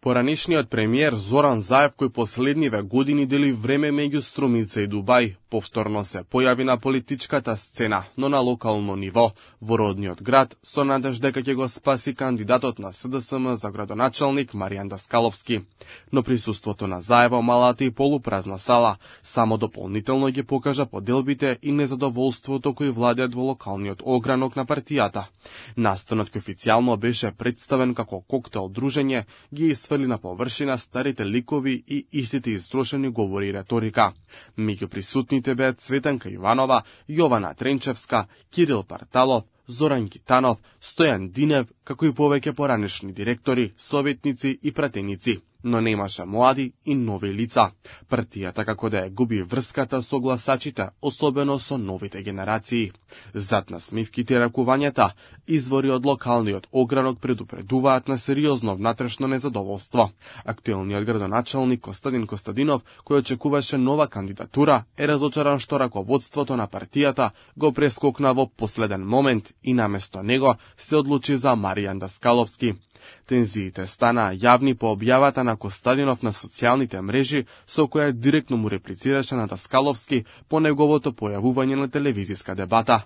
Поранешниот премиер Зоран Заев, кој последниве години дели време меѓу Струмица и Дубај, повторно се појави на политичката сцена, но на локално ниво, во родниот град, со надеж дека ќе го спаси кандидатот на СДСМ за градоначалник Маријан Даскаловски. Но присуството на Заева малата и полупразна сала само дополнително ги покажа поделбите и незадоволството кои владеат во локалниот огранок на партијата. Настанот кој официјално беше представен како коктел дружење ги свели на површина старите ликови и истите истрошени говори и реторика. Меѓу присутните беа Цветанка Иванова, Јована Тренчевска, Кирил Парталов, Зоран Китанов, Стојан Динев, како и повеќе поранешни директори, советници и пратеници. Но немаше млади и нови лица. Партијата како да ја губи врската со гласачите, особено со новите генерации. Зад насмивките и ракувањата, извори од локалниот огранок предупредуваат на сериозно внатрешно незадоволство. Актуелниот градоначалник Костадин Костадинов, кој очекуваше нова кандидатура, е разочаран што раководството на партијата го прескокна во последен момент и наместо него се одлучи за Маријан Даскаловски. Тензиите станаа јавни по објавата на Костадинов на социјалните мрежи, со која директно му реплицираше на Даскаловски по неговото појавување на телевизиска дебата.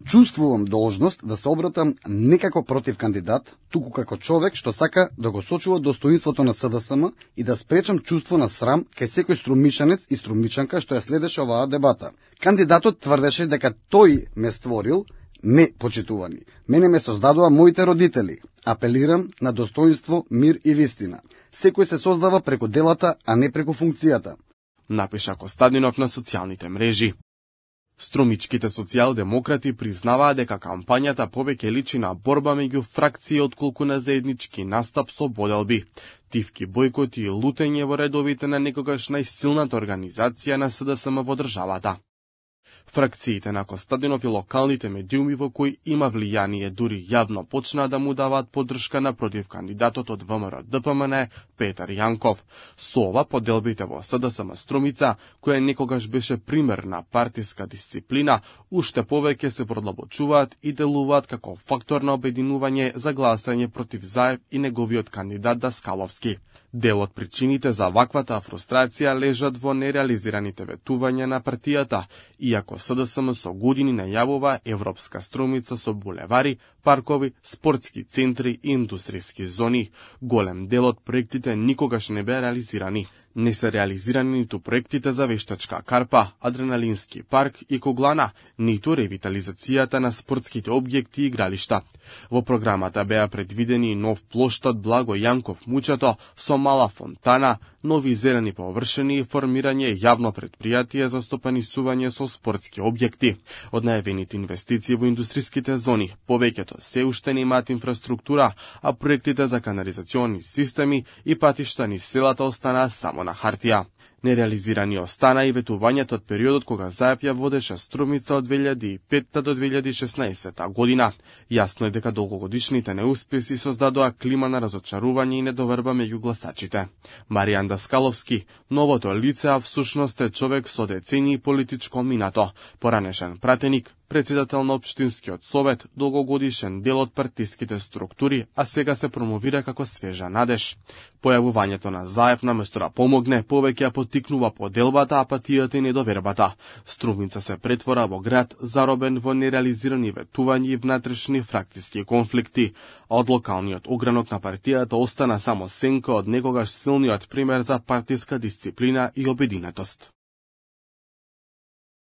Чувствувам должност да се обратам не како против кандидат, туку како човек што сака да го сочува достоинството на СДСМ и да спречам чувство на срам кај секој струмишанец и струмичанка што ја следеше оваа дебата. Кандидатот тврдеше дека тој ме створил, не почитувани. Мене ме создадува моите родители. Апелирам на достоинство, мир и вистина. Секој се создава преку делата, а не преку функцијата, напиша Костадинов на социјалните мрежи. Струмичките социјалдемократи признаваа дека кампањата повеќе личи на борба меѓу фракции отколку на заеднички настап со боделби, тивки бојкоти и лутење во редовите на некогаш најсилната организација на СДСМ во државата. Фракциите на Костадинов и локалните медиуми во кои има влијание дури јавно почнаа да му даваат поддршка напротив кандидатот од ВМРО-ДПМН Петар Јанков. Со ова поделбите во СДСМ Струмица, која некогаш беше пример на партиска дисциплина, уште повеќе се продлабочуваат и делуваат како фактор на обединување за гласање против Заев и неговиот кандидат Даскаловски. Дел од причините за ваквата фрустрација лежат во нереализираните ветувања на партијата, иако СДСМ со години најавува европска Струмица со булевари, паркови, спортски центри и индустријски зони. Голем дел од проектите никогаш не беа реализирани. Не се реализирани ниту проектите за вештачка карпа, адреналински парк и коглана, ниту ревитализацијата на спортските објекти и игралишта. Во програмата беа предвидени нов плоштад Благо Јанков Мучето со мала фонтана, нови зелени површини и формирање јавно предпријатие за стопанисување со спортски објекти. Од најавените инвестиции во индустриските зони, повеќето се уште немаат инфраструктура, а проектите за канализациони системи и патишта низ селата останаа само на хартија. Нереализирани остана и ветувањето од периодот кога Заев ја водеше Струмица од 2005 до 2016 година. Јасно е дека долгогодишните неуспеси создадоа клима на разочарување и недоверба меѓу гласачите. Маријан Даскаловски, новото лице, а всушност е човек со децении политичко минато, поранешен пратеник, председател на Општинскиот совет, долгогодишен дел од партиските структури, а сега се промовира како свежа надеж. Појавувањето на Заев наместо да помогне, повеќе ја поттикнува поделбата, апатијата и недовербата. Струмица се претвора во град заробен во нереализирани ветувања и внатрешни фракциски конфликти, а од локалниот огранок на партијата остана само сенка од некогаш силниот пример за партиска дисциплина и обединетост.